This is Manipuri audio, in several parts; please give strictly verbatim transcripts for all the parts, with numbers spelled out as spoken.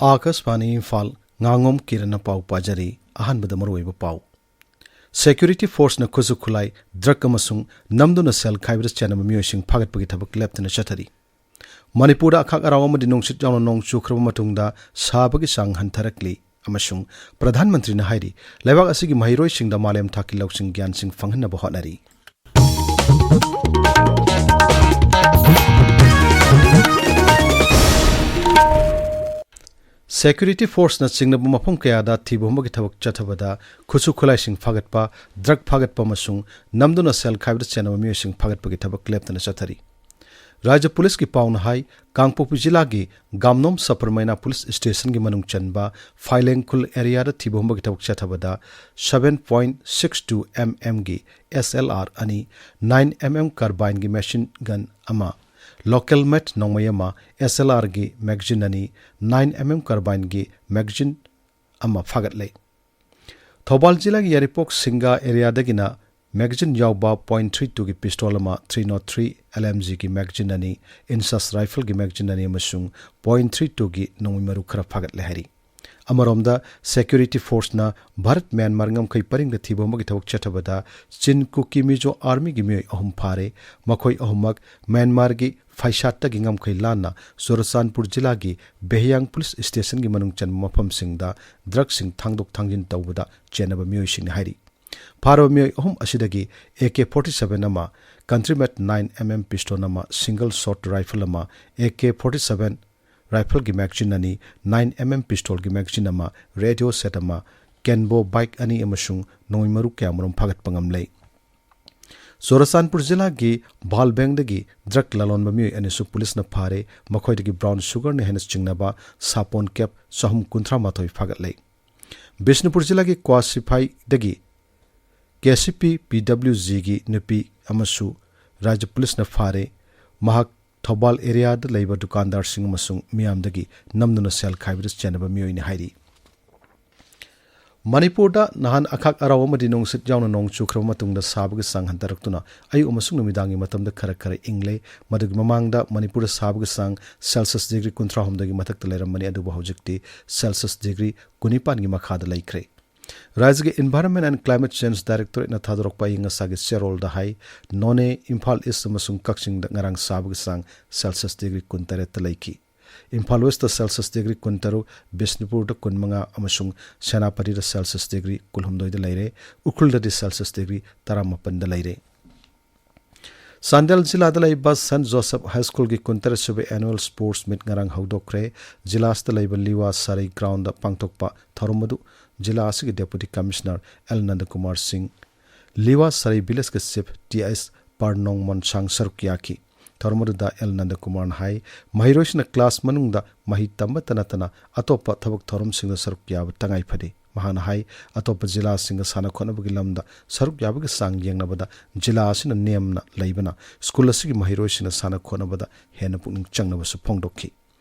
ꯑꯥꯀꯥꯁꯕꯥꯅꯤ ꯏꯝꯐꯥꯜ, ꯉꯥꯉꯣꯝ ꯀꯤꯔꯟꯅ ꯄꯥꯎ ꯄꯥꯖꯔꯤ꯫ ꯑꯍꯥꯟꯕꯗ ꯃꯔꯨꯑꯣꯏꯕ ꯄꯥꯎ꯫ ꯁꯦꯀ꯭ꯌꯨꯔꯤꯇꯤ ꯐꯣꯔꯁꯅ ꯈꯨꯠꯁꯨ ꯈꯨꯠꯂꯥꯏ, ꯗ꯭ꯔꯒ ꯑꯃꯁꯨꯡ ꯅꯝꯗꯨꯅ ꯁꯦꯜ ꯈꯥꯏꯕꯗ ꯆꯦꯟꯅꯕ ꯃꯤꯑꯣꯏꯁꯤꯡ ꯐꯥꯒꯠꯄꯒꯤ ꯊꯕꯛ ꯂꯦꯞꯇꯅ ꯆꯠꯊꯔꯤ꯫ ꯃꯅꯤꯄꯨꯔꯗ ꯑꯈꯥꯛ ꯑꯔꯥꯎ ꯑꯃꯗꯤ ꯅꯨꯡꯁꯤꯠ ꯌꯥꯎꯅ ꯅꯣꯡ ꯆꯨꯈ꯭ꯔꯕ ꯃꯇꯨꯡꯗ ꯁꯥꯕꯒꯤ ꯆꯥꯡ ꯍꯟꯊꯔꯛꯂꯤ ꯑꯃꯁꯨꯡ ꯄ꯭ꯔꯙꯥꯟ ꯃꯟꯇ꯭ꯔꯤꯅ ꯍꯥꯏꯔꯤ, ꯂꯩꯕꯥꯛ ꯑꯁꯤꯒꯤ ꯃꯍꯩꯔꯣꯏꯁꯤꯡꯗ ꯃꯥꯂꯦꯝ ꯊꯥꯛꯀꯤ ꯂꯧꯁꯤꯡ ꯒ꯭ꯌꯥꯟꯁꯤꯡ ꯐꯪꯍꯟꯅꯕ ꯍꯣꯠꯅꯔꯤ꯫ ꯁꯦꯀ꯭ꯌꯨꯔꯤꯇꯤ ꯐꯣꯔꯁꯅ ꯆꯤꯡꯅꯕ ꯃꯐꯝ ꯀꯌꯥꯗ ꯊꯤꯕ ꯍꯨꯝꯕꯒꯤ ꯊꯕꯛ ꯆꯠꯊꯕꯗ ꯈꯨꯠꯁꯨ ꯈꯨꯠꯂꯥꯏꯁꯤꯡ ꯐꯥꯒꯠꯄ, ꯗ꯭ꯔꯒ ꯐꯥꯒꯠꯄ ꯑꯃꯁꯨꯡ ꯅꯝꯗꯨꯅ ꯁꯦꯜ ꯈꯥꯏꯕꯗ ꯆꯦꯟꯅꯕ ꯃꯤꯑꯣꯏꯁꯤꯡ ꯐꯥꯒꯠꯄꯒꯤ ꯊꯕꯛ ꯂꯦꯞꯇꯅ ꯆꯠꯊꯔꯤ꯫ ꯔꯥꯖ꯭ꯌ ꯄꯨꯂꯤꯁꯀꯤ ꯄꯥꯎꯅ ꯍꯥꯏ, ꯀꯥꯡꯄꯣꯛꯄꯤ ꯖꯤꯂꯥꯒꯤ ꯒꯥꯝꯅꯣꯝ ꯁꯄꯔꯃꯩꯅꯥ ꯄꯨꯂꯤꯁ ꯁ꯭ꯇꯦꯁꯟꯒꯤ ꯃꯅꯨꯡ ꯆꯟꯕ ꯐꯥꯏꯂꯦꯡꯈꯨꯜ ꯑꯦꯔꯤꯌꯥꯗ ꯊꯤꯕ ꯍꯨꯝꯕꯒꯤ ꯊꯕꯛ ꯆꯠꯊꯕꯗ seven point six two M M ꯒꯤ S L R ꯑꯅꯤ, nine M M carbine ꯒꯤ machine gun ꯑꯃ, local made ꯅꯣꯡꯃꯩ ꯑꯃ, S L R ꯒꯤ magazine ꯑꯅꯤ, nine M M carbine ꯒꯤ magazine ꯑꯃ ꯐꯥꯒꯠꯂꯦ꯫ ꯊꯧꯕꯥꯜ ꯖꯤꯂꯥꯒꯤ ꯌꯥꯏꯔꯤꯄꯣꯛ ꯁꯤꯡꯒꯥ ꯑꯦꯔꯤꯌꯥꯗꯒꯤꯅ magazine ꯌꯥꯎꯕ point three two ꯒꯤ pistol ꯑꯃ, three nought three L M G ꯒꯤ magazine ꯑꯅꯤ, INSAS rifle ꯒꯤ magazine ꯑꯅꯤ ꯑꯃꯁꯨꯡ point three two ꯒꯤ ꯅꯣꯡꯃꯩ ꯃꯔꯨ ꯈꯔ ꯐꯥꯒꯠꯂꯦ ꯍꯥꯏꯔꯤ꯫ ꯑꯃꯔꯣꯝꯗ, ꯁꯦꯀ꯭ꯌꯨꯔꯤꯇꯤ ꯐꯣꯔꯁꯅ ꯚꯥꯔꯠ ꯃ꯭ꯌꯥꯟꯃꯥꯔ ꯉꯝꯈꯩ ꯄꯔꯤꯡꯗ ꯊꯤꯕ ꯍꯨꯝꯕꯒꯤ ꯊꯕꯛ ꯆꯠꯊꯕꯗ ꯆꯤꯟ ꯀꯨꯀꯤ ꯃꯤꯖꯣ ꯑꯥꯔꯃꯤꯒꯤ ꯃꯤꯑꯣꯏ ꯑꯍꯨꯝ ꯐꯥꯔꯦ꯫ ꯃꯈꯣꯏ ꯑꯍꯨꯝꯃꯛ ꯃ꯭ꯌꯥꯟꯃꯥꯔꯒꯤ ꯐꯩꯁꯥꯠꯇꯒꯤ ꯉꯝꯈꯩ ꯂꯥꯟꯅ ꯆꯨꯔꯆꯥꯟꯄꯨꯔ ꯖꯤꯂꯥꯒꯤ ꯕꯦꯍꯌꯥꯡ ꯄꯨꯂꯤꯁ ꯁ꯭ꯇꯦꯁꯟꯒꯤ ꯃꯅꯨꯡ ꯆꯟꯕ ꯃꯐꯝꯁꯤꯡꯗ ꯗ꯭ꯔꯒꯁꯤꯡ ꯊꯥꯡꯗꯣꯛ ꯊꯥꯡꯖꯤꯟ ꯇꯧꯕꯗ ꯆꯦꯟꯅꯕ ꯃꯤꯑꯣꯏꯁꯤꯡꯅ ꯍꯥꯏꯔꯤ꯫ ꯐꯥꯔꯕ ꯃꯤꯑꯣꯏ ꯑꯍꯨꯝ ꯑꯁꯤꯗꯒꯤ A K forty seven ꯑꯃ, country made nine M M pistol ꯑꯃ, single shot rifle ꯑꯃ, A K forty seven rifle ꯒꯤ magazine ꯑꯅꯤ, nine M M pistol ꯒꯤ magazine ꯑꯃ, radio set ꯑꯃ, Kenbo bike ꯑꯅꯤ ꯑꯃꯁꯨꯡ ꯅꯣꯡꯃꯩ ꯃꯔꯨ ꯀꯌꯥꯃꯔꯨꯝ ꯐꯥꯒꯠꯄ ꯉꯝꯂꯦ꯫ ꯆꯨꯔꯆꯥꯟꯄꯨꯔ ꯖꯤꯂꯥꯒꯤ ꯚꯥꯜꯕꯦꯡꯗꯒꯤ ꯗ꯭ꯔꯒ ꯂꯂꯣꯟꯕ ꯃꯤꯑꯣꯏ ꯑꯅꯤꯁꯨ ꯄꯨꯂꯤꯁꯅ ꯐꯥꯔꯦ꯫ ꯃꯈꯣꯏꯗꯒꯤ brown sugar ꯅ ꯍꯦꯟꯅ ꯆꯤꯡꯅꯕ ꯁꯥꯄꯣꯟ ꯀꯦꯞ ꯆꯍꯨꯝ ꯀꯨꯟꯊ꯭ꯔꯥ ꯃꯥꯊꯣꯏ ꯐꯥꯒꯠꯂꯦ꯫ ꯕꯤꯁꯅꯨꯄꯨꯔ ꯖꯤꯂꯥꯒꯤ ꯀ꯭ꯋꯥꯁꯤꯐꯥꯏꯗꯒꯤ K C P P W G ꯒꯤ ꯅꯨꯄꯤ ꯑꯃꯁꯨ ꯔꯥꯖ꯭ꯌ ꯄꯨꯂꯤꯁꯅ ꯐꯥꯔꯦ꯫ ꯃꯍꯥꯛ ꯊꯧꯕꯥꯜ ꯑꯦꯔꯤꯌꯥꯗ ꯂꯩꯕ ꯗꯨꯀꯥꯟꯗꯥꯔꯁꯤꯡ ꯑꯃꯁꯨꯡ ꯃꯤꯌꯥꯝꯗꯒꯤ ꯅꯝꯗꯨꯅ ꯁꯦꯜ ꯈꯥꯏꯕꯗ ꯆꯦꯟꯅꯕ ꯃꯤꯑꯣꯏꯅꯤ ꯍꯥꯏꯔꯤ꯫ ꯃꯅꯤꯄꯨꯔꯗ ꯅꯍꯥꯟ ꯑꯈꯥꯛ ꯑꯔꯥꯎ ꯑꯃꯗꯤ ꯅꯣꯡꯁꯤꯠ ꯌꯥꯎꯅ ꯅꯣꯡ ꯆꯨꯈ꯭ꯔꯕ ꯃꯇꯨꯡꯗ ꯁꯥꯕꯒꯤ ꯆꯥꯡ ꯍꯟꯊꯔꯛꯇꯨꯅ ꯑꯌꯨꯛ ꯑꯃꯁꯨꯡ ꯅꯨꯃꯤꯗꯥꯡꯒꯤ ꯃꯇꯝꯗ ꯈꯔ ꯈꯔ ꯏꯪꯂꯦ꯫ ꯃꯗꯨꯒꯤ ꯃꯃꯥꯡꯗ ꯃꯅꯤꯄꯨꯔꯗ ꯁꯥꯕꯒꯤ ꯆꯥꯡ ꯁꯦꯜꯁꯤꯌꯁ ꯗꯤꯒ꯭ꯔꯤ ꯀꯨꯟꯊ꯭ꯔꯥꯍꯨꯝꯗꯣꯏꯒꯤ ꯃꯊꯛꯇ ꯂꯩꯔꯝꯕꯅꯤ, ꯑꯗꯨꯕꯨ ꯍꯧꯖꯤꯛꯇꯤ ꯁꯦꯜꯁꯤꯌꯁ ꯗꯤꯒ꯭ꯔꯤ ꯀꯨꯟꯅꯤꯄꯥꯟꯒꯤ ꯃꯈꯥꯗ ꯂꯩꯈ꯭ꯔꯦ꯫ ꯔꯥꯖ꯭ꯌꯒꯤ Environment and Climate Change Directorateꯅ ꯊꯥꯗꯣꯔꯛꯄ ꯑꯏꯪ ꯑꯁꯥꯒꯤ ꯆꯦꯔꯣꯜꯗ ꯍꯥꯏ, ꯅꯣꯅꯦ, ꯏꯝꯐꯥꯜ ꯏꯁ ꯑꯃꯁꯨꯡ ꯀꯛꯆꯤꯡꯗ ꯉꯔꯥꯡ ꯁꯥꯕꯒꯤ ꯆꯥꯡ ꯁꯦꯜꯁꯤꯌꯁ ꯗꯤꯒ꯭ꯔꯤ ꯀꯨꯟꯇꯔꯦꯠꯇ ꯂꯩꯈꯤ꯫ ꯏꯝꯐꯥꯜ ꯋꯦꯁꯇ ꯁꯦꯜꯁꯤꯌꯁ ꯗꯤꯒ꯭ꯔꯤ ꯀꯨꯟꯇꯔꯨꯛ, ꯕꯤꯁꯅꯨꯄꯨꯔꯗ ꯀꯨꯟꯃꯉꯥ ꯑꯃꯁꯨꯡ ꯁꯦꯅꯥꯄꯇꯤꯗ ꯁꯦꯜꯁꯤꯌꯁ ꯗꯤꯒ꯭ꯔꯤ ꯀꯨꯟꯍꯨꯝꯗꯣꯏꯗ ꯂꯩꯔꯦ꯫ ꯎꯈ꯭ꯔꯨꯜꯗꯗꯤ ꯁꯦꯜꯁꯤꯌꯁ ꯗꯤꯒ꯭ꯔꯤ ꯇꯔꯥꯃꯥꯄꯟꯗ ꯂꯩꯔꯦ꯫ ꯆꯥꯟꯗꯦꯜ ꯖꯤꯂꯥꯗ ꯂꯩꯕ ꯁꯦꯟꯠ ꯖꯣꯁꯦꯐ ꯍꯥꯏ ꯁ꯭ꯀꯨꯜꯒꯤ ꯀꯨꯟꯇꯔꯦꯠ ꯁꯨꯕ annual sports meet ꯉꯔꯥꯡ ꯍꯧꯗꯣꯛꯈ꯭ꯔꯦ꯫ ꯖꯤꯂꯥ ꯑꯁꯤꯗ ꯂꯩꯕ ꯂꯤꯋꯥ ꯁꯔꯩ groundꯗ ꯄꯥꯡꯊꯣꯛꯄ ꯊꯧꯔꯝ ꯑꯗꯨ ꯖꯤꯂꯥ ꯑꯁꯤꯒꯤ Deputy Commissioner ꯑꯦꯜ ꯅꯟꯗꯀꯨꯃꯥꯔ ꯁꯤꯡ, ꯂꯤꯋꯥ ꯁꯔꯩ villageꯀꯤ chief ꯇꯤ ꯑꯦꯁ ꯄꯥꯔꯅꯣꯡ ꯃꯣꯟꯁꯥꯡ ꯁꯔꯨꯛ ꯌꯥꯈꯤ꯫ ꯊꯧꯔꯝ ꯑꯗꯨꯗ ꯑꯦꯜ ꯅꯟꯗꯀꯨꯃꯥꯔꯅ ꯍꯥꯏ, ꯃꯍꯩꯔꯣꯏꯁꯤꯡꯅ class ꯃꯅꯨꯡꯗ ꯃꯍꯩ ꯇꯝꯕꯇ ꯅꯠꯇꯅ ꯑꯇꯣꯞꯄ ꯊꯕꯛ ꯊꯧꯔꯝꯁꯤꯡꯗ ꯁꯔꯨꯛ ꯌꯥꯕ ꯇꯉꯥꯏ ꯐꯗꯦ꯫ ꯃꯍꯥꯛꯅ ꯍꯥꯏ, ꯑꯇꯣꯞꯄ ꯖꯤꯂꯥꯁꯤꯡꯒ ꯁꯥꯟꯅ ꯈꯣꯠꯅꯕꯒꯤ ꯂꯝꯗ ꯁꯔꯨꯛ ꯌꯥꯕꯒꯤ ꯆꯥꯡ ꯌꯦꯡꯅꯕꯗ ꯖꯤꯂꯥ ꯑꯁꯤꯅ ꯅꯦꯝꯅ ꯂꯩꯕꯅ ꯁ꯭ꯀꯨꯜ ꯑꯁꯤꯒꯤ ꯃꯍꯩꯔꯣꯏꯁꯤꯡꯅ ꯁꯥꯟꯅ ꯈꯣꯠꯅꯕꯗ ꯍꯦꯟꯅ ꯄꯨꯛꯅꯤꯡ ꯆꯪꯅꯕꯁꯨ ꯐꯣꯡꯗꯣꯛꯈꯤ꯫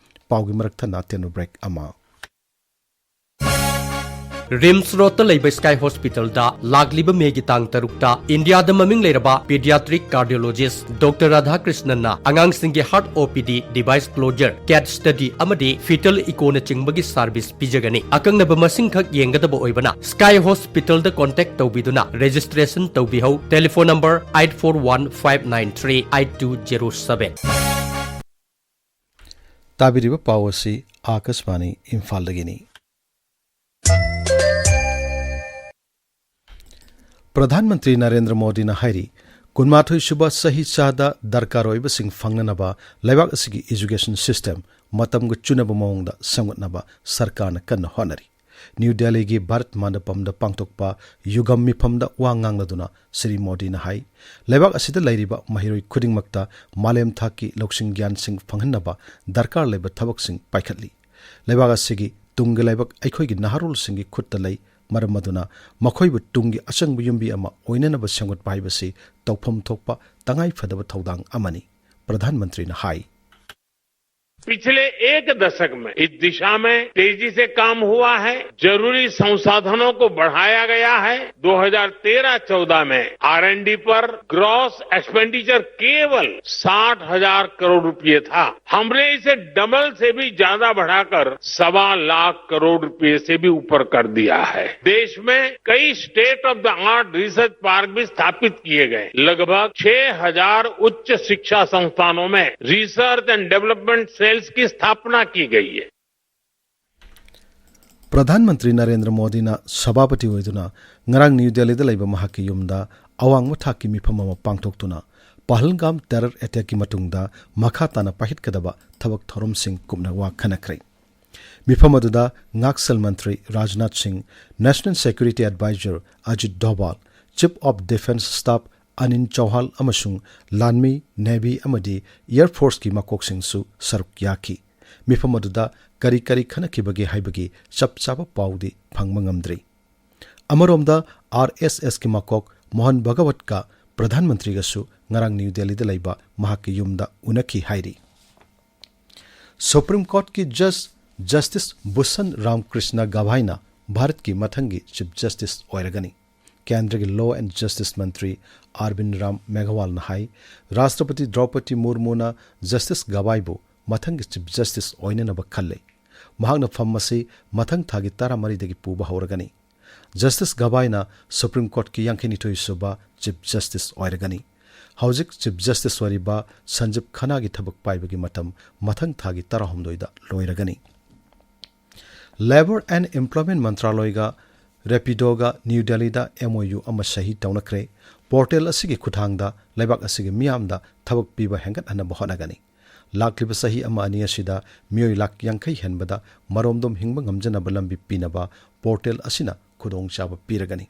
ꯄꯥꯎꯒꯤ ꯃꯔꯛ ꯊꯠꯅ ꯑꯇꯦꯟꯕ break ꯑꯃ꯫ ꯔꯤꯝꯁ ꯔꯣꯗꯇ ꯂꯩꯕ ꯁ꯭ꯀꯥꯏ ꯍꯣꯁꯄꯤꯇꯥꯜꯗ ꯂꯥꯛꯂꯤꯕ ꯃꯦꯒꯤ ꯇꯥꯡ ꯇꯔꯨꯛꯇ ꯏꯟꯗꯤꯌꯥꯗ ꯃꯃꯤꯡ ꯂꯩꯔꯕ pediatric cardiologist ꯗꯣꯛꯇꯔ ꯔꯥꯙꯥꯀ꯭ꯔꯤꯁꯅꯟꯅ ꯑꯉꯥꯡꯁꯤꯡꯒꯤ heart O P D, device closure, cat study ꯑꯃꯗꯤ fetal echoꯅꯆꯤꯡꯕꯒꯤ service ꯄꯤꯖꯒꯅꯤ꯫ ꯑꯀꯛꯅꯕ ꯃꯁꯤꯡꯈꯛ ꯌꯦꯡꯒꯗꯕ ꯑꯣꯏꯕꯅ ꯁ꯭ꯀꯥꯏ ꯍꯣꯁꯄꯤꯇꯥꯜꯗ contact ꯇꯧꯕꯤꯗꯨꯅ registration ꯇꯧꯕꯤꯍꯧ꯫ Telephone number eight four one five nine three eight two zero seven꯫ ꯇꯥꯕꯤꯔꯤꯕ ꯄꯥꯎ ꯑꯁꯤ ꯑꯥꯀꯥꯁꯕꯥꯅꯤ ꯏꯝꯐꯥꯜꯗꯒꯤꯅꯤ꯫ ꯄ꯭ꯔꯙꯥꯟ ꯃꯟꯇ꯭ꯔꯤ ꯅꯔꯦꯟꯗ꯭ꯔ ꯃꯣꯗꯤꯅ ꯍꯥꯏꯔꯤ, ꯀꯨꯟꯃꯥꯊꯣꯏ ꯁꯨꯕ ꯆꯍꯤ ꯆꯥꯗ ꯗꯔꯀꯥꯔ ꯑꯣꯏꯕꯁꯤꯡ ꯐꯪꯅꯅꯕ ꯂꯩꯕꯥꯛ ꯑꯁꯤꯒꯤ education system ꯃꯇꯝꯒ ꯆꯨꯅꯕ ꯃꯑꯣꯡꯗ ꯁꯦꯝꯒꯠꯅꯕ ꯁꯔꯀꯥꯔꯅ ꯀꯟꯅ ꯍꯣꯠꯅꯔꯤ꯫ ꯅ꯭ꯌꯨ ꯗꯦꯜꯂꯤꯒꯤ ꯚꯥꯔꯠ ꯃꯟꯗꯄꯝꯗ ꯄꯥꯡꯊꯣꯛꯄ ꯌꯨꯒꯝ ꯃꯤꯐꯝꯗ ꯋꯥ ꯉꯥꯡꯂꯗꯨꯅ ꯁ꯭ꯔꯤ ꯃꯣꯗꯤꯅ ꯍꯥꯏ, ꯂꯩꯕꯥꯛ ꯑꯁꯤꯗ ꯂꯩꯔꯤꯕ ꯃꯍꯩꯔꯣꯏ ꯈꯨꯗꯤꯡꯃꯛꯇ ꯃꯥꯂꯦꯝ ꯊꯥꯛꯀꯤ ꯂꯧꯁꯤꯡ ꯒ꯭ꯌꯥꯟꯁꯤꯡ ꯐꯪꯍꯟꯅꯕ ꯗꯔꯀꯥꯔ ꯂꯩꯕ ꯊꯕꯛꯁꯤꯡ ꯄꯥꯏꯈꯠꯂꯤ꯫ ꯂꯩꯕꯥꯛ ꯑꯁꯤꯒꯤ ꯇꯨꯡꯒꯤ ꯂꯩꯕꯥꯛ ꯑꯩꯈꯣꯏꯒꯤ ꯅꯍꯥꯔꯣꯜꯁꯤꯡꯒꯤ ꯈꯨꯠꯇ ꯂꯩ꯫ ꯃꯔꯝ ꯑꯗꯨꯅ ꯃꯈꯣꯏꯕꯨ ꯇꯨꯡꯒꯤ ꯑꯆꯪꯕ ꯌꯨꯝꯕꯤ ꯑꯃ ꯑꯣꯏꯅꯅꯕ ꯁꯦꯝꯒꯠꯄ ꯍꯥꯏꯕꯁꯤ ꯇꯧꯐꯝ ꯊꯣꯛꯄ ꯇꯉꯥꯏ ꯐꯗꯕ ꯊꯧꯗꯥꯡ ꯑꯃꯅꯤ, ꯄ꯭ꯔꯙꯥꯟ ꯃꯟꯇ꯭ꯔꯤꯅ ꯍꯥꯏ꯫ पिछले एक दशक में इस दिशा में तेजी से काम हुआ है। जरूरी संसाधनों को बढ़ाया गया है। दो हज़ार तेरह चौदह में आर एंड डी पर ग्रॉस एक्सपेंडिचर केवल साठ हज़ार करोड़ रुपए था। हमने इसे डबल से भी ज्यादा बढ़ाकर सवा लाख करोड़ रुपए से भी ऊपर कर दिया है। देश में कई state of the art research park भी स्थापित किए गए। लगभग छह हज़ार उच्च शिक्षा संस्थानों में रिसर्च एंड डेवलपमेंट सेल्स की स्थापना की गई है। ꯄ꯭ꯔꯙꯥꯟ ꯃꯟꯇ꯭ꯔꯤ ꯅꯔꯦꯟꯗ꯭ꯔ ꯃꯣꯗꯤꯅ ꯁꯚꯥꯄꯇꯤ ꯑꯣꯏꯗꯨꯅ ꯉꯔꯥꯡ ꯅ꯭ꯌꯨ ꯗꯦꯜꯂꯤꯗ ꯂꯩꯕ ꯃꯍꯥꯛꯀꯤ ꯌꯨꯝꯗ ꯑꯋꯥꯡꯕ ꯊꯥꯛꯀꯤ ꯃꯤꯐꯝ ꯑꯃ ꯄꯥꯡꯊꯣꯛꯇꯨꯅ ꯄꯍꯜꯒꯥꯝ ꯇꯦꯔꯔ ꯑꯦꯇꯦꯛꯀꯤ ꯃꯇꯨꯡꯗ ꯃꯈꯥ ꯇꯥꯅ ꯄꯥꯏꯈꯠꯀꯗꯕ ꯊꯕꯛ ꯊꯧꯔꯝꯁꯤꯡ ꯀꯨꯞꯅ ꯋꯥ ꯈꯟꯅꯈ꯭ꯔꯦ꯫ ꯃꯤꯐꯝ ꯑꯗꯨꯗ ꯉꯥꯛꯁꯦꯜ ꯃꯟꯇ꯭ꯔꯤ Rajnath Singh, national security advisor Ajit Doval, chief of defence staff Anil Chauhan ꯑꯃꯁꯨꯡ ꯂꯥꯟꯃꯤ, ꯅꯦꯚꯤ ꯑꯃꯗꯤ ꯑꯦꯌꯔ ꯐꯣꯔꯁꯀꯤ ꯃꯀꯣꯛꯁꯤꯡꯁꯨ ꯁꯔꯨꯛ ꯌꯥꯈꯤ꯫ ꯃꯤꯐꯝ ꯑꯗꯨꯗ ꯀꯔꯤ ꯀꯔꯤ ꯈꯟꯅꯈꯤꯕꯒꯦ ꯍꯥꯏꯕꯒꯤ ꯆꯞ ꯆꯥꯕ ꯄꯥꯎꯗꯤ ꯐꯪꯕ ꯉꯝꯗ꯭ꯔꯤ꯫ ꯑꯃꯔꯣꯝꯗ, ꯑꯥꯔ ꯑꯦꯁ ꯑꯦꯁꯀꯤ ꯃꯀꯣꯛ ꯃꯣꯍꯟ ꯚꯒꯋꯠꯀ ꯄ꯭ꯔꯙꯥꯟ ꯃꯟꯇ꯭ꯔꯤꯒꯁꯨ ꯉꯔꯥꯡ ꯅ꯭ꯌꯨ ꯗꯦꯜꯂꯤꯗ ꯂꯩꯕ ꯃꯍꯥꯛꯀꯤ ꯌꯨꯝꯗ ꯎꯅꯈꯤ ꯍꯥꯏꯔꯤ꯫ ꯁꯨꯄ꯭ꯔꯤꯝ ꯀꯣꯔꯠꯀꯤ ꯖꯖ ꯖꯁꯇꯤꯁ ꯚꯨꯁꯟ ꯔꯥꯝꯀ꯭ꯔꯤꯁꯅ ꯒꯚꯥꯏꯅ ꯚꯥꯔꯠꯀꯤ ꯃꯊꯪꯒꯤ ꯆꯤꯐ ꯖꯁꯇꯤꯁ ꯑꯣꯏꯔꯒꯅꯤ꯫ ꯀꯦꯟꯗ꯭ꯔꯒꯤ ꯂꯣ ꯑꯦꯟ ꯖꯁꯇꯤꯁ ꯃꯟꯇ꯭ꯔꯤ ꯑꯔꯕꯤꯟ ꯔꯥꯝ ꯃꯦꯘꯋꯥꯜꯅ ꯍꯥꯏ, ꯔꯥꯁꯇ꯭ꯔꯄꯇꯤ ꯗ꯭ꯔꯧꯄꯗꯤ ꯃꯨꯔꯃꯨꯅ ꯖꯁꯇꯤꯁ ꯒꯚꯥꯏꯕꯨ ꯃꯊꯪꯒꯤ ꯆꯤꯐ ꯖꯁꯇꯤꯁ ꯑꯣꯏꯅꯅꯕ ꯈꯜꯂꯦ꯫ ꯃꯍꯥꯛꯅ ꯐꯝ ꯑꯁꯤ ꯃꯊꯪ ꯊꯥꯒꯤ ꯇꯔꯥꯃꯔꯤꯗꯒꯤ ꯄꯨꯕ ꯍꯧꯔꯒꯅꯤ꯫ ꯖꯁꯇꯤꯁ ꯒꯚꯥꯏꯅ ꯁꯨꯄ꯭ꯔꯤꯝ ꯀꯣꯔꯠꯀꯤ ꯌꯥꯡꯈꯩꯅꯤꯊꯣꯏ ꯁꯨꯕ ꯆꯤꯐ ꯖꯁꯇꯤꯁ ꯑꯣꯏꯔꯒꯅꯤ꯫ ꯍꯧꯖꯤꯛ ꯆꯤꯐ ꯖꯁꯇꯤꯁ ꯑꯣꯏꯔꯤꯕ ꯁꯟꯖꯤꯕ ꯈꯟꯅꯥꯒꯤ ꯊꯕꯛ ꯄꯥꯏꯕꯒꯤ ꯃꯇꯝ ꯃꯊꯪ ꯊꯥꯒꯤ ꯇꯔꯥꯍꯨꯝꯗꯣꯏꯗ ꯂꯣꯏꯔꯒꯅꯤ꯫ ꯂꯦꯕꯔ ꯑꯦꯟ ꯑꯦꯝꯄ꯭ꯂꯣꯏꯃꯦꯟꯠ ꯃꯟꯇ꯭ꯔꯥꯂꯣꯏꯒ ꯔꯦꯄꯤꯗꯣꯒ ꯅ꯭ꯌꯨ ꯗꯦꯜꯂꯤꯗ ꯑꯦꯝ ꯑꯣ ꯌꯨ ꯑꯃ ꯁꯍꯤ ꯇꯧꯅꯈ꯭ꯔꯦ꯫ ꯄꯣꯔꯇꯦꯜ ꯑꯁꯤꯒꯤ ꯈꯨꯠꯊꯥꯡꯗ ꯂꯩꯕꯥꯛ ꯑꯁꯤꯒꯤ ꯃꯤꯌꯥꯝꯗ ꯊꯕꯛ ꯄꯤꯕ ꯍꯦꯟꯒꯠꯍꯟꯅꯕ ꯍꯣꯠꯅꯒꯅꯤ꯫ ꯂꯥꯛꯂꯤꯕ ꯆꯍꯤ ꯑꯃ ꯑꯅꯤ ꯑꯁꯤꯗ ꯃꯤꯑꯣꯏ ꯂꯥꯈ ꯌꯥꯡꯈꯩ ꯍꯦꯟꯕꯗ ꯃꯔꯣꯝꯗꯣꯝ ꯍꯤꯡꯕ ꯉꯝꯖꯅꯕ ꯂꯝꯕꯤ ꯄꯤꯅꯕ ꯄꯣꯔꯇꯦꯜ ꯑꯁꯤꯅ ꯈꯨꯗꯣꯡꯆꯥꯕ ꯄꯤꯔꯒꯅꯤ꯫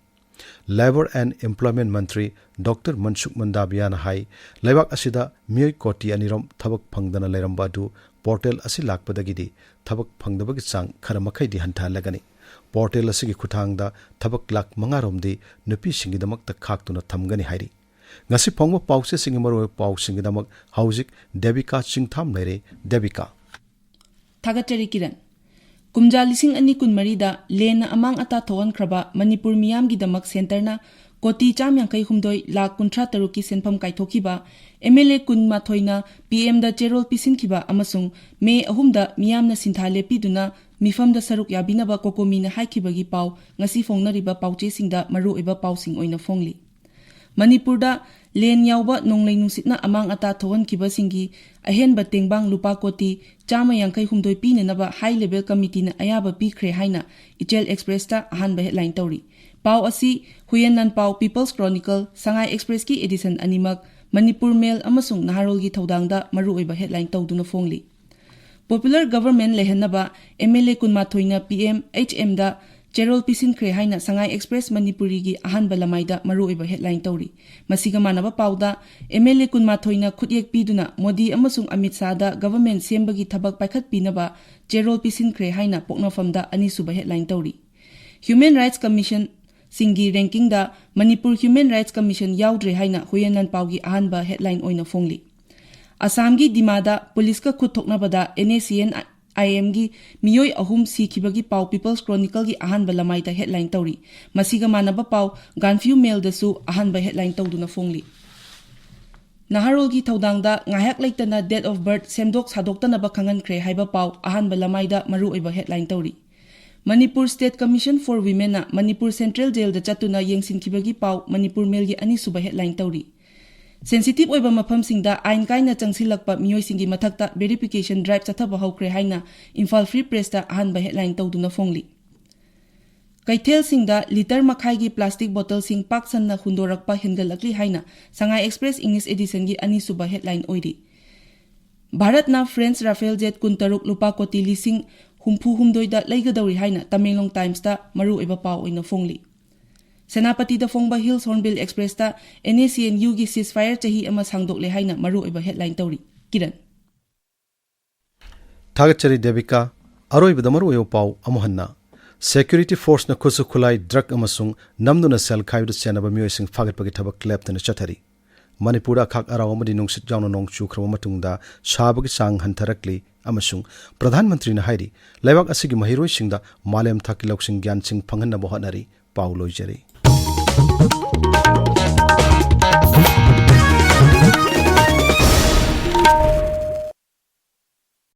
ꯂꯦꯕꯔ ꯑꯦꯟ ꯑꯦꯝꯄ꯭ꯂꯣꯏꯃꯦꯟꯠ ꯃꯟꯇ꯭ꯔꯤ ꯗꯣꯛꯇꯔ ꯃꯟꯁꯨꯈ ꯃꯟꯗꯥꯕꯤꯌꯥꯅ ꯍꯥꯏ, ꯂꯩꯕꯥꯛ ꯑꯁꯤꯗ ꯃꯤꯑꯣꯏ ꯀꯣꯇꯤ ꯑꯅꯤꯔꯣꯝ ꯊꯕꯛ ꯐꯪꯗꯅ ꯂꯩꯔꯝꯕ ꯑꯗꯨ ꯄꯣꯔꯇꯦꯜ ꯑꯁꯤ ꯂꯥꯛꯄꯗꯒꯤꯗꯤ ꯊꯕꯛ ꯐꯪꯗꯕꯒꯤ ꯆꯥꯡ ꯈꯔ ꯃꯈꯩꯗꯤ ꯍꯟꯊꯍꯜꯂꯒꯅꯤ꯫ ꯄꯣꯔꯇꯦꯜ ꯑꯁꯤꯒꯤ ꯈꯨꯠꯊꯥꯡꯗ ꯊꯕꯛ ꯂꯥꯈ ꯃꯉꯥꯔꯣꯝꯗꯤ ꯅꯨꯄꯤꯁꯤꯡꯒꯤꯗꯃꯛꯇ ꯈꯥꯛꯇꯨꯅ ꯊꯝꯒꯅꯤ ꯍꯥꯏꯔꯤ꯫ ꯉꯁꯤ ꯐꯣꯡꯕ ꯄꯥꯎꯆꯦꯁꯤꯡꯒꯤ ꯃꯔꯨꯑꯣꯏꯕ ꯄꯥꯎꯁꯤꯡꯒꯤꯗꯃꯛ ꯍꯧꯖꯤꯛ ꯗꯦꯕꯤꯀꯥ ꯆꯤꯡꯊꯥꯝ ꯂꯩꯔꯦ꯫ ꯗꯦꯕꯤꯀꯥ꯫ ꯊꯥꯒꯠꯆꯔꯤ ꯀꯤꯔꯟ꯫ ꯀꯨꯝꯖꯥ ꯂꯤꯁꯤꯡ ꯑꯅꯤ ꯀꯨꯟꯃꯔꯤꯗ ꯂꯦꯟꯅ ꯑꯃꯥꯡ ꯑꯇꯥ ꯊꯣꯛꯍꯟꯈ꯭ꯔꯕ ꯃꯅꯤꯄꯨꯔ ꯃꯤꯌꯥꯝꯒꯤꯗꯃꯛ ꯁꯦꯟꯇꯔꯅ ꯀꯣꯇꯤ ꯆꯥꯝ ꯌꯥꯡꯈꯩ ꯍꯨꯝꯗꯣꯏ ꯂꯥꯈ ꯀꯨꯟꯊ꯭ꯔꯥ ꯇꯔꯨꯛꯀꯤ ꯁꯦꯟꯐꯝ ꯀꯥꯏꯊꯣꯛꯈꯤꯕ, ꯑꯦꯝ ꯑꯦꯜ ꯑꯦ ꯀꯨꯟꯃꯥꯊꯣꯏꯅ ꯄꯤ ꯑꯦꯝꯗ ꯆꯦꯔꯣꯜ ꯄꯤꯁꯤꯟꯈꯤꯕ ꯑꯃꯁꯨꯡ ꯃꯦ ꯑꯍꯨꯝꯗ ꯃꯤꯌꯥꯝꯅ ꯁꯤꯟꯊꯥ ꯂꯦꯞꯄꯤꯗꯨꯅ ꯃꯤꯐꯝꯗ ꯁꯔꯨꯛ ꯌꯥꯕꯤꯅꯕ ꯀꯣꯀꯣꯃꯤꯅ ꯍꯥꯏꯈꯤꯕꯒꯤ ꯄꯥꯎ ꯉꯁꯤ ꯐꯣꯡꯅꯔꯤꯕ ꯄꯥꯎꯆꯦꯁꯤꯡꯗ ꯃꯔꯨꯑꯣꯏꯕ ꯄꯥꯎꯁꯤꯡ ꯑꯣꯏꯅ ꯐꯣꯡꯂꯤ꯫ ꯃꯅꯤꯄꯨꯔꯗ ꯂꯦꯟ ꯌꯥꯎꯕ ꯅꯣꯡꯂꯩ ꯅꯨꯡꯁꯤꯠꯅ ꯑꯃꯥꯡ ꯑꯇꯥ ꯊꯣꯛꯍꯟꯈꯤꯕꯁꯤꯡꯒꯤ ꯑꯍꯦꯟꯕ ꯇꯦꯡꯕꯥꯡ ꯂꯨꯄꯥ ꯀꯣꯇꯤ ꯆꯥꯝꯃ ꯌꯥꯡꯈꯩ ꯍꯨꯝꯗꯣꯏ ꯄꯤꯅꯅꯕ ꯍꯥꯏ ꯂꯦꯚꯦꯜ ꯀꯃꯤꯇꯤꯅ ꯑꯌꯥꯕ ꯄꯤꯈ꯭ꯔꯦ ꯍꯥꯏꯅ ꯏꯆꯦꯜ ꯑꯦꯛꯁꯄ꯭ꯔꯦꯁꯇ ꯑꯍꯥꯟꯕ ꯍꯦꯗꯂꯥꯏꯟ ꯇꯧꯔꯤ꯫ ꯄꯥꯎ ꯑꯁꯤ ꯍꯨꯌꯦꯟ ꯂꯥꯟꯄꯥꯎ, ꯄꯤꯄꯜꯁ ꯀ꯭ꯔꯣꯅꯤꯀꯜ, ꯁꯉꯥꯏ ꯑꯦꯛꯁꯄ꯭ꯔꯦꯁꯀꯤ ꯑꯦꯗꯤꯁꯟ ꯑꯅꯤꯃꯛ ꯃꯅꯤꯄꯨꯔ ꯃꯦꯜ ꯑꯃꯁꯨꯡ ꯅꯍꯥꯔꯣꯜꯒꯤ ꯊꯧꯗꯥꯡꯗ ꯃꯔꯨꯑꯣꯏꯕ ꯍꯦꯗꯂꯥꯏꯟ ꯇꯧꯗꯨꯅ ꯐꯣꯡꯂꯤ꯫ ꯄꯣꯄꯨꯂꯔ ꯒꯚꯔꯟꯃꯦꯟꯠ ꯂꯩꯍꯟꯅꯕ ꯑꯦꯝ ꯑꯦꯜ ꯑꯦ ꯀꯨꯟꯃꯥꯊꯣꯏꯅ ꯄꯤ ꯑꯦꯝ ꯑꯩꯆ ꯑꯦꯝꯗ ꯆꯦꯔꯣꯜ ꯄꯤꯁꯤꯟꯈ꯭ꯔꯦ ꯍꯥꯏꯅ ꯁꯉꯥꯏ ꯑꯦꯛꯁꯄ꯭ꯔꯦꯁ ꯃꯅꯤꯄꯨꯔꯤꯒꯤ ꯑꯍꯥꯟꯕ ꯂꯃꯥꯏꯗ ꯃꯔꯨꯑꯣꯏꯕ ꯍꯦꯗꯂꯥꯏꯟ ꯇꯧꯔꯤ꯫ ꯃꯁꯤꯒ ꯃꯥꯟꯅꯕ ꯄꯥꯎꯗ, ꯑꯦꯝ ꯑꯦꯜ ꯑꯦ ꯀꯨꯟꯃꯥꯊꯣꯏꯅ ꯈꯨꯠꯌꯦꯛ ꯄꯤꯗꯨꯅ ꯃꯣꯗꯤ ꯑꯃꯁꯨꯡ ꯑꯃꯤꯠ ꯁꯥꯍꯗ ꯒꯚꯔꯟꯃꯦꯟꯠ ꯁꯦꯝꯕꯒꯤ ꯊꯕꯛ ꯄꯥꯏꯈꯠꯄꯤꯅꯕ ꯆꯦꯔꯣꯜ ꯄꯤꯁꯤꯟꯈ꯭ꯔꯦ ꯍꯥꯏꯅ ꯄꯣꯛꯅꯐꯝꯗ ꯑꯅꯤꯁꯨꯕ ꯍꯦꯗꯂꯥꯏꯟ ꯇꯧꯔꯤ꯫ ꯍ꯭ꯌꯨꯃꯦꯟ ꯔꯥꯏꯠꯁ ꯀꯃꯤꯁꯟꯁꯤꯡꯒꯤ ꯔꯦꯡꯀꯤꯡꯗ ꯃꯅꯤꯄꯨꯔ ꯍ꯭ꯌꯨꯃꯦꯟ ꯔꯥꯏꯠꯁ ꯀꯃꯤꯁꯟ ꯌꯥꯎꯗ꯭ꯔꯦ ꯍꯥꯏꯅ ꯍꯨꯌꯦꯟ ꯂꯥꯟꯄꯥꯎꯒꯤ ꯑꯍꯥꯟꯕ ꯍꯦꯗꯂꯥꯏꯟ ꯑꯣꯏꯅ ꯐꯣꯡꯂꯤ꯫ ꯑꯁꯥꯝꯒꯤ ꯗꯤꯃꯥꯗ ꯄꯨꯂꯤꯁꯀ ꯈꯨꯠ ꯊꯣꯛꯅꯕꯗ ꯑꯦꯟ ꯑꯦ ꯁꯤ ꯑꯦꯟ ꯑꯥꯏ ꯑꯦꯝꯒꯤ ꯃꯤꯑꯣꯏ ꯑꯍꯨꯝ ꯁꯤꯈꯤꯕꯒꯤ ꯄꯥꯎ ꯄꯤꯄꯜꯁ ꯀ꯭ꯔꯣꯅꯤꯀꯜꯒꯤ ꯑꯍꯥꯟꯕ ꯂꯃꯥꯏꯗ ꯍꯦꯗꯂꯥꯏꯟ ꯇꯧꯔꯤ꯫ ꯃꯁꯤꯒ ꯃꯥꯟꯅꯕ ꯄꯥꯎ ꯒꯥꯟꯐ꯭ꯌꯨ ꯃꯦꯜꯗꯁꯨ ꯑꯍꯥꯟꯕ ꯍꯦꯗꯂꯥꯏꯟ ꯇꯧꯗꯨꯅ ꯐꯣꯡꯂꯤ꯫ ꯅꯍꯥꯔꯣꯜꯒꯤ ꯊꯧꯗꯥꯡꯗ ꯉꯥꯏꯍꯥꯛ ꯂꯩꯇꯅ date of birth ꯁꯦꯝꯗꯣꯛ ꯁꯥꯗꯣꯛꯇꯅꯕ ꯈꯪꯍꯟꯈ꯭ꯔꯦ ꯍꯥꯏꯕ ꯄꯥꯎ ꯑꯍꯥꯟꯕ ꯂꯃꯥꯏꯗ ꯃꯔꯨꯑꯣꯏꯕ ꯍꯦꯗꯂꯥꯏꯟ ꯇꯧꯔꯤ꯫ ꯃꯅꯤꯄꯨꯔ State Commission for Womenꯅ ꯃꯅꯤꯄꯨꯔ ꯁꯦꯟꯇ꯭ꯔꯦꯜ ꯖꯦꯜꯗ ꯆꯠꯇꯨꯅ ꯌꯦꯡꯁꯤꯟꯈꯤꯕꯒꯤ ꯄꯥꯎ ꯃꯅꯤꯄꯨꯔ ꯃꯦꯜꯒꯤ ꯑꯅꯤꯁꯨꯕ ꯍꯦꯗꯂꯥꯏꯟ ꯇꯧꯔꯤ꯫ ꯁꯦꯟꯁꯤꯇꯤꯚ ꯑꯣꯏꯕ ꯃꯐꯝꯁꯤꯡꯗ ꯑꯥꯏꯟ ꯀꯥꯏꯅ ꯆꯪꯁꯤꯜꯂꯛꯄ ꯃꯤꯑꯣꯏꯁꯤꯡꯒꯤ ꯃꯊꯛꯇ verification drive ꯆꯠꯊꯕ ꯍꯧꯈ꯭ꯔꯦ ꯍꯥꯏꯅ ꯏꯝꯐꯥꯜ ꯐ꯭ꯔꯤ ꯄ꯭ꯔꯦꯁꯇ ꯑꯍꯥꯟꯕ ꯍꯦꯗꯂꯥꯏꯟ ꯇꯧꯗꯨꯅ ꯐꯣꯡꯂꯤ꯫ ꯀꯩꯊꯦꯜꯁꯤꯡꯗ ꯂꯤꯇꯔ ꯃꯈꯥꯏꯒꯤ ꯄ꯭ꯂꯥꯁꯇꯤꯛ ꯕꯣꯇꯜꯁꯤꯡ ꯄꯥꯛ ꯁꯟꯅ ꯍꯨꯟꯗꯣꯔꯛꯄ ꯍꯦꯟꯒꯠꯂꯛꯂꯤ ꯍꯥꯏꯅ ꯁꯉꯥꯏ ꯑꯦꯛꯁꯄ꯭ꯔꯦꯁ ꯏꯪꯂꯤꯁ ꯑꯦꯗꯤꯁꯟꯒꯤ ꯑꯅꯤꯁꯨꯕ ꯍꯦꯗꯂꯥꯏꯟ ꯑꯣꯏꯔꯤ꯫ ꯚꯥꯔꯠꯅ ꯐ꯭ꯔꯦꯟꯁ ꯔꯥꯐꯦꯜ ꯖꯦꯠ ꯀꯨꯟꯇꯔꯨꯛ ꯂꯨꯄꯥ ꯀꯣꯇꯤ ꯂꯤꯁꯤꯡ ꯍꯨꯝꯐꯨ ꯍꯨꯝꯗꯣꯏꯗ ꯂꯩꯒꯗꯧꯔꯤ ꯍꯥꯏꯅ ꯇꯃꯦꯡꯂꯣꯡ ꯇꯥꯏꯝꯁꯇ ꯃꯔꯨꯑꯣꯏꯕ ꯄꯥꯎ ꯑꯣꯏꯅ ꯐꯣꯡꯂꯤ꯫ ꯁꯦꯅꯥꯄꯇꯤꯗ ꯐꯣꯡꯕ ꯍꯤꯜꯁ ꯍꯣꯔꯟꯕꯤꯜ ꯑꯦꯛꯁꯄ꯭ꯔꯦꯁꯇ ꯑꯦꯟ ꯑꯦ ꯁꯤ ꯑꯦꯟ ꯌꯨꯒꯤ ceasefire ꯆꯍꯤ ꯑꯃ ꯁꯥꯡꯗꯣꯛꯂꯦ ꯍꯥꯏꯅ ꯃꯔꯨꯑꯣꯏꯕ ꯍꯦꯗꯂꯥꯏꯟ ꯇꯧꯔꯤ꯫ ꯀꯤꯔꯟ꯫ ꯊꯥꯒꯠꯆꯔꯤ ꯗꯦꯕꯤꯀꯥ꯫ ꯑꯔꯣꯏꯕꯗ ꯃꯔꯨꯑꯣꯏꯕ ꯄꯥꯎ ꯑꯃꯨꯛ ꯍꯟꯅ꯫ ꯁꯦꯀ꯭ꯌꯨꯔꯤꯇꯤ ꯐꯣꯔꯁꯅ ꯈꯨꯠꯁꯨ ꯈꯨꯠꯂꯥꯏ, ꯗ꯭ꯔꯒ ꯑꯃꯁꯨꯡ ꯅꯝꯗꯨꯅ ꯁꯦꯜ ꯈꯥꯏꯕꯗ ꯁꯦꯟꯅꯕ ꯃꯤꯑꯣꯏꯁꯤꯡ ꯐꯥꯒꯠꯄꯒꯤ ꯊꯕꯛ ꯂꯦꯞꯇꯅ ꯆꯠꯊꯔꯤ꯫ ꯃꯅꯤꯄꯨꯔꯗ ꯑꯈꯥꯛ ꯑꯔꯥꯎ ꯑꯃꯗꯤ ꯅꯨꯡꯁꯤꯠ ꯌꯥꯎꯅ ꯅꯣꯡ ꯆꯨꯈ꯭ꯔꯕ ꯃꯇꯨꯡꯗ ꯁꯥꯕꯒꯤ ꯆꯥꯡ ꯍꯟꯊꯔꯛꯂꯤ꯫ ꯑꯃꯁꯨꯡ ꯄ꯭ꯔꯙꯥꯟ ꯃꯟꯇ꯭ꯔꯤꯅ ꯍꯥꯏꯔꯤ, ꯂꯩꯕꯥꯛ ꯑꯁꯤꯒꯤ ꯃꯍꯩꯔꯣꯏꯁꯤꯡꯗ ꯃꯥꯂꯦꯝ ꯊꯥꯛꯀꯤ ꯂꯧꯁꯤꯡ ꯒ꯭ꯌꯥꯟꯁꯤꯡ ꯐꯪꯍꯟꯅꯕ ꯍꯣꯠꯅꯔꯤ꯫ ꯄꯥꯎ ꯂꯣꯏꯖꯔꯦ꯫